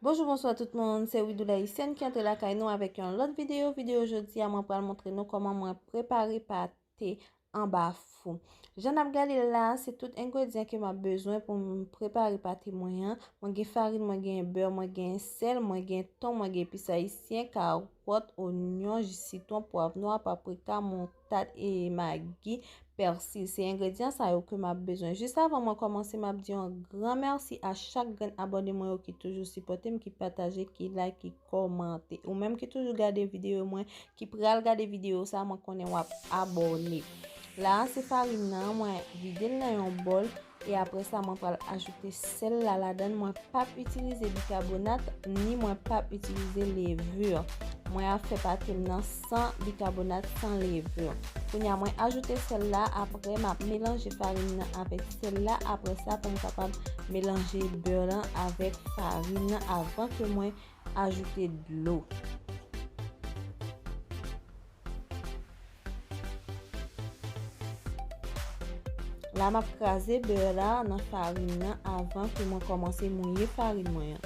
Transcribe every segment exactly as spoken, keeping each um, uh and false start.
Bonjou, bonswa tout moun, se Widoula Haïtienne ki antre lakay nou avèk yon lòt videyo. Videyo jodi a, mwen pral montre nou kòman mwen prepare pate anba fou. Jan n ap gade la, se tout engredyan ke m ap bezwen pou m prepare pate mwen an. Mwen gen farin, mwen gen bè, mwen gen sèl, mwen gen ton, mwen gen epis ayisyen, kawòt, onyon, ji sitwon, pwav nwa, paprika, moutad e magi, pèsi. Se engredyan sa yo ke m ap bezwen. Jis avan mwen kòmanse, m ap di yon gran mèsi a chak grenn abòne mwen yo ki toujou sipòte m, ki pataje, ki like, ki kòmante. Ou menm ki toujou gade videyo mwen, ki pral gade videyo sa, mwen konnen w ap abòne. La a, se farin nan, mwen vide l nan yon bòl. E apre sa, mwen pral ajoute sèl la ladan l. Mwen p ap itilize bikabonat, ni mwen p ap itilize levure. Mwen ap fè pate m nan san bikabonat, san levure. Kounye a, mwen ajoute sèl la, apre m ap melanje farin nan avèk sèl la. Apre sa, pou m kapab melanje bè lan avèk farin nan avan ke mwen ajoute dlo. La, m ap kraze bè la nan farin nan avan ke mwen kòmanse mouye farin mwen an.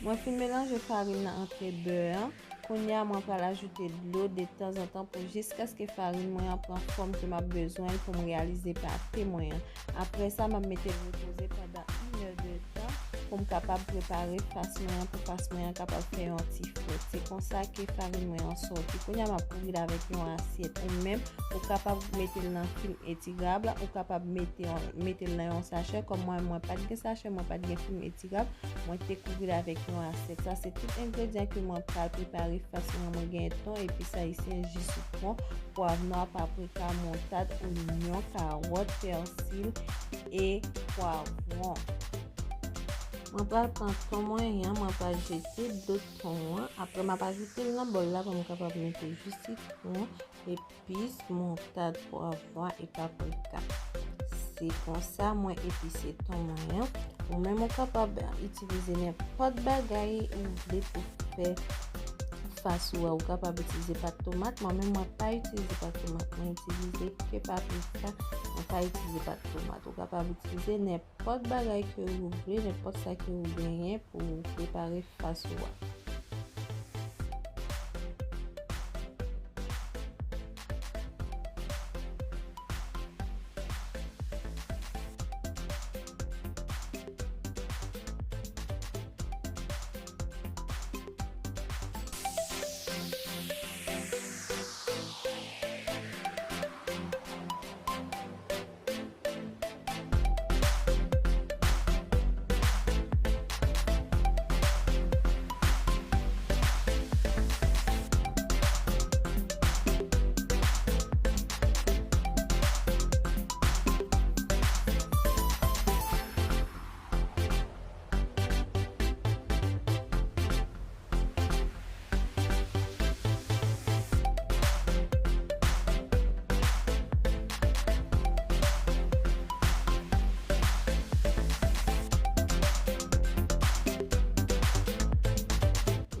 Mwen fin melanje farin nan antre bè an. Kounye a, mwen pral ajoute dlo detanzantan pou jiskaske farin mwen an pran fòm ke m ap bezwen l pou m reyalize pate mwen an. Apre sa, m ap mete l repoze pandan inè de tan pou m kapab prepare fas mwen an, pou fas mwen an kapab fè yon ti fwèt. Se konsa ke farin mwen an sòti. Kounye a, m ap kouvri l avèk yon asyèt. Ou menm, ou kapab mete l nan fim etirab, ou kapab mete yon, mete l nan yon sachè. Kòm mwen, mwen pa t gen sachè, mwen pa t gen fim etirab, mwen te kouvri l avèk yon asyèt. Sa se tout engredyan ke mwen pral prepare fas mwen an. Mwen gen ton, epis ayisyen, ji sitwon, pwav nwa, paprika, moutad, onyon, kawòt, pèsi e pwavwon. Mwen pral pran ton mwen an, mwen pral jete dlo ton an. Apre, m ap ajoute l nan bòl la pou m kapab mete ji sitwon, epis, moutad, pwavwon e paprika. Se konsa mwen epise ton mwen an. Ou menm, ou kapab itilize nenpòt bagay ou vle pou fè fas ou a. Ou kapab itilize pat tomat. Mwen menm, mwen pa itilize pat tomat. Mwen itilize ke paprika. Mwen pa itilize pat tomat. Ou kapab itilize nenpòt bagay ke ou vle, nenpòt sa ke ou genyen pou prepare fas ou a.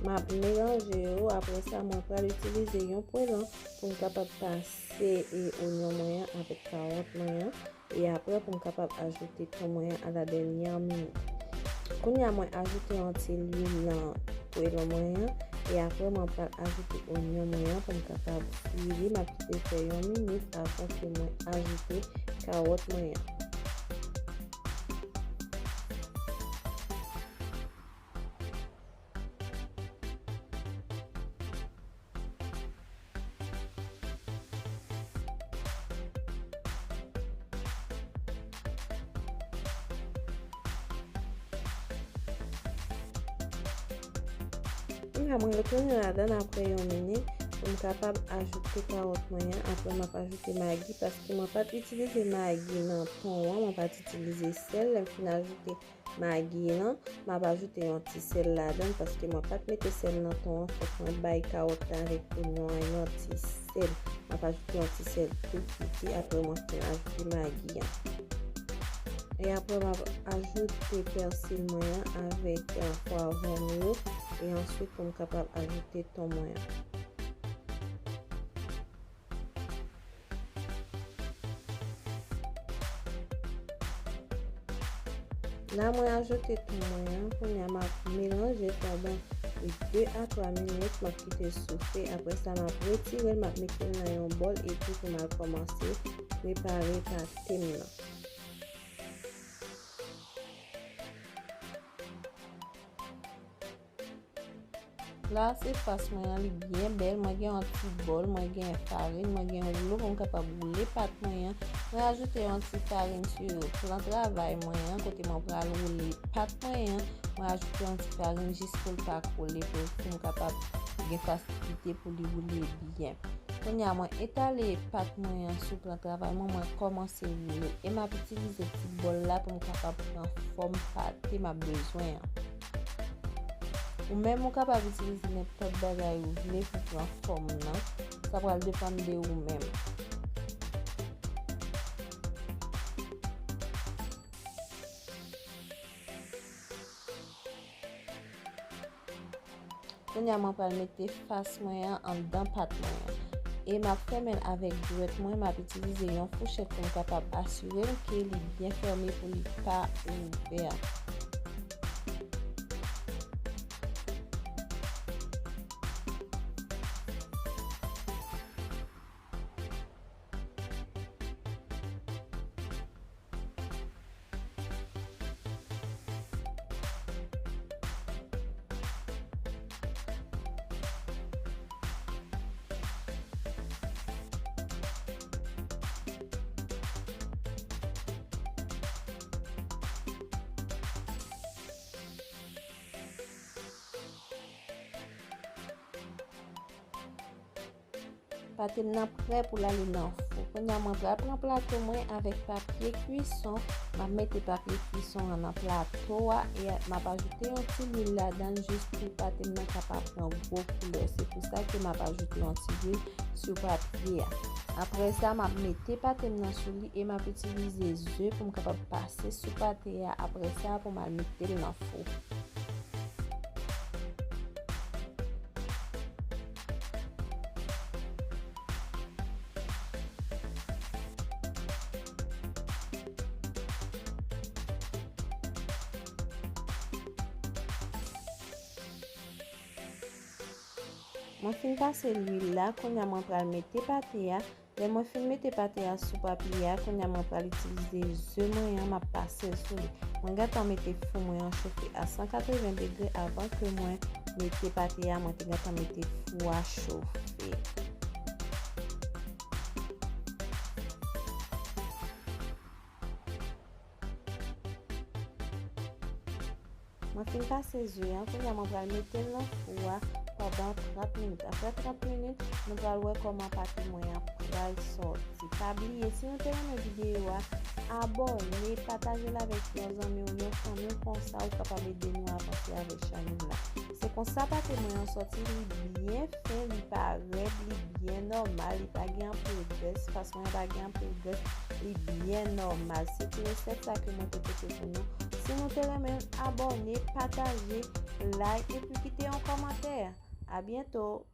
M ap melanje yo. Apre sa, mwen pral itilize yon pwelon pou m kapab pase e onyon mwen an avèk kawòt mwen an. E apre, pou m kapab ajoute ton mwen an a la dènyè minit. Kounye a, mwen ajoute yon ti lwil nan pwelon mwen an. E apre, mwen pral ajoute onyon mwen an pou m kapab fri li. M ap kite l fè yon minit avan ke mwen ajoute kawòt mwen an. Kounye a, mwen retounen ladan apre yon minit pou m kapab ajoute kawòt mwen an. Apre, m ap ajoute magi, paske mwen pa t itilize magi nan ton an, mwen pa t itilize sèl. Lè m fin ajoute magi lan, m ap ajoute yon ti sèl ladan l, paske mwen pa t mete sèl nan ton an. Fòk mwen bay kawòt la avèk onyon an yon ti sèl. M ap ajoute yon ti sèl tou piti, apre mwen fin ajoute magi an. E apre, m ap ajoute pèsi mwen an avèk, eh, pwavwon m yo. E answit, pou m kapab ajoute ton mwen an. La mwen ajoute ton mwen an, kounye a m ap melanje pandan de a twa minit, m ap kite l soufe, apre sa m ap retire l, m ap mete l nan yon bòl epi pou m al kòmanse prepare pate m nan. La se fas mwen an, li byen bèl. Mwen gen yon ti bòl, mwen gen farin, mwen gen woulo pou m kapab woule pat mwen an. Mwen ajoute yon ti farin sou plan travay mwen an, kote mwen pral woule pat mwen an. Mwen ajoute yon ti farin jis pou l pa kole, pou, pou m kapab gen fasilite pou li woule byen. Kounye a, mwen etale pat mwen an sou plan travay mwen, mwen kòmanse woule. E m ap itilize ti bòl la pou m kapab pran fòm pate m ap bezwen an. Ou menm, ou kapab itilize nenpòt bagay ou vle pou pran fòm nan. Sa pral depann de ou menm. Kounye a, mwen pral mete fas mwen an anndan pat mwen an. E m ap fèmen l avèk dwèt mwen, m ap itilize yon fouchèt pou m kapab asire m ke li byen fèmen pou li pa ouvè. Pate m nan prè pou l ale nan fou. Kounye a, mwen pral pran plato mwen avèk papye kwison. M ap mete papye kwison an nan plato a e m ap ajoute yon ti lwil ladan l jis pou pate m nan kapab pran gwo koulè. Se pou sa ke m ap ajoute yon ti lwil sou papye a. Apre sa, m ap mete pate m nan sou li e m ap itilize ze pou m kapab pase sou pate a. Apre sa, pou m al mete l nan fou. Mwen fin pase lwil la, kounye a mwen pral mete pate a. Lè mwen fin mete pate a sou papye a, kounye a mwen pral itilize ze mwen an, m ap pase l sou li. Mwen gentan mete fou mwen an chofe a san katreven degre avan ke mwen mete pate a, mwen te gentan mete fou a chofe. Mwen fin pase ze an, kounye a mwen pral mete l nan fou a pandan trant minit. Apre trant minit, nou pral wè kòman pate mwen an pral sòti. Pa bliye, si nou te renmen videyo a, abòne, pataje l avèk yon zanmi w, yon fanmi w, konsa ou kapab ede nou avanse avèk chanèl la. Se konsa pate mwen an sòti, li byen fen, li pa rèd, li byen nòmal, li pa gen anpil grès, fas mwen an pa gen anpil grès, li byen nòmal. Se ti resèt sa ke mwen te pote pou nou. Si nou te renmen l, abòne, pataje, like, epi kite yon kòmantè. A byento!